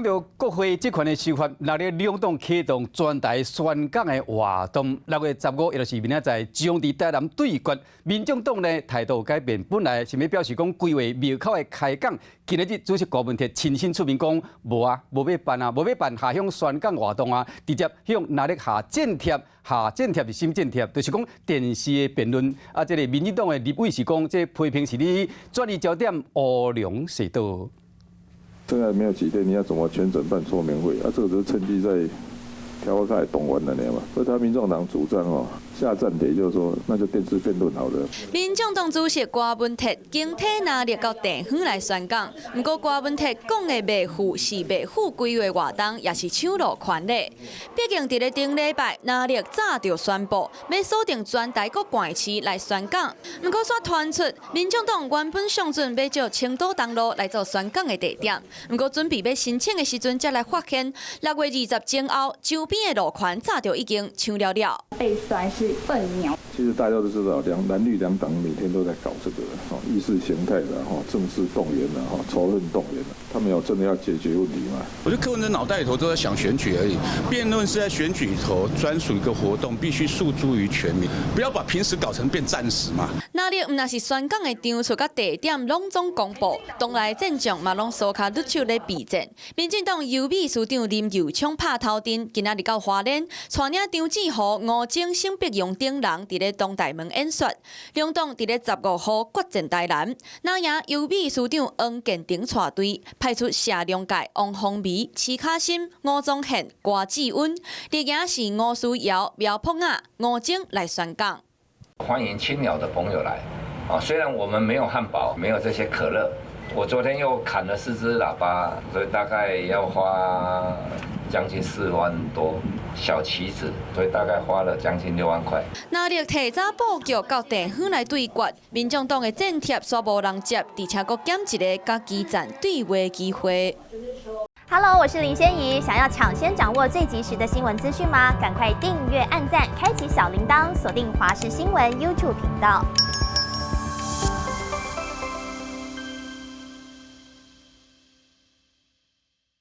講到國會職權的修法，藍綠兩黨啟動全台宣講的活動。6月15，也就是明仔載，將佇台南對決。民眾黨呢態度改變，本來是欲表示講規劃廟口的開講，今仔日主席郭文鐵親身出面講，無啊，無欲辦啊，無欲辦下鄉宣講活動啊，直接向藍綠下戰帖，下戰帖是啥物戰帖？就是講電視的辯論。啊，這个民進黨的立委是講，這個批評是咧轉移焦點，烏龍洗腦。現在沒有幾天，你要怎麼全省辦說明會？啊，這個是趁機在調開動員了，你嘛？所以他民眾黨主張哦，下戰帖就是說，那就電視辯論好了。民眾黨主席郭文鐵經體藍綠到地方來宣講，毋過郭文鐵講的袂赴是袂赴規劃活動，抑是搶路權咧。畢竟佇咧頂禮拜，藍綠早就宣布欲鎖定全台各縣市來宣講，毋過煞傳出民眾黨原本上準欲借青島東路來做宣講的地點，毋過準備欲申請的時陣，才來發現6月20前後周邊的路權早就已經搶了了。被酸是笨鳥。其實大家都知道，兩藍綠兩黨每天都在搞這個意識形態的哈政治動員的哈仇恨動員的，他們有真的要解決問題嗎？我覺得柯文哲腦袋裡頭都在想選舉而已，辯論是在選舉裡頭專屬一個活動，必須訴諸於全民，不要把平時搞成變戰時嘛。藍綠毋但是宣講的場所佮地點攏總公布，黨內戰將嘛攏相跤攄手咧備戰。民進黨游秘書長林右昌拍頭陣，今仔日到花蓮，帶領張志豪、吳崢、沈伯洋等人佇咧東大門演說。兩黨佇咧15號決戰台南，藍營游秘書長黃建庭帶隊，派出謝龍介、王鴻薇、徐卡心、吳宗憲、郭志溫，綠營是吳思瑤、苗博雅、吳崢來宣講。歡迎青鳥的朋友來，啊，雖然我們沒有漢堡，沒有這些可樂，我昨天又砍了四支喇叭，所以大概要花將近4萬多小旗子，所以大概花了將近6萬塊。藍綠提早布局到地方來對決，民眾黨的戰帖煞無人接，而且閣減一个佮基層對話機會。 Hello，我是林仙怡，想要搶先掌握最及時的新聞資訊嗎？趕快訂閱、按讚、開啟小鈴鐺，鎖定華視新聞 YouTube 頻道。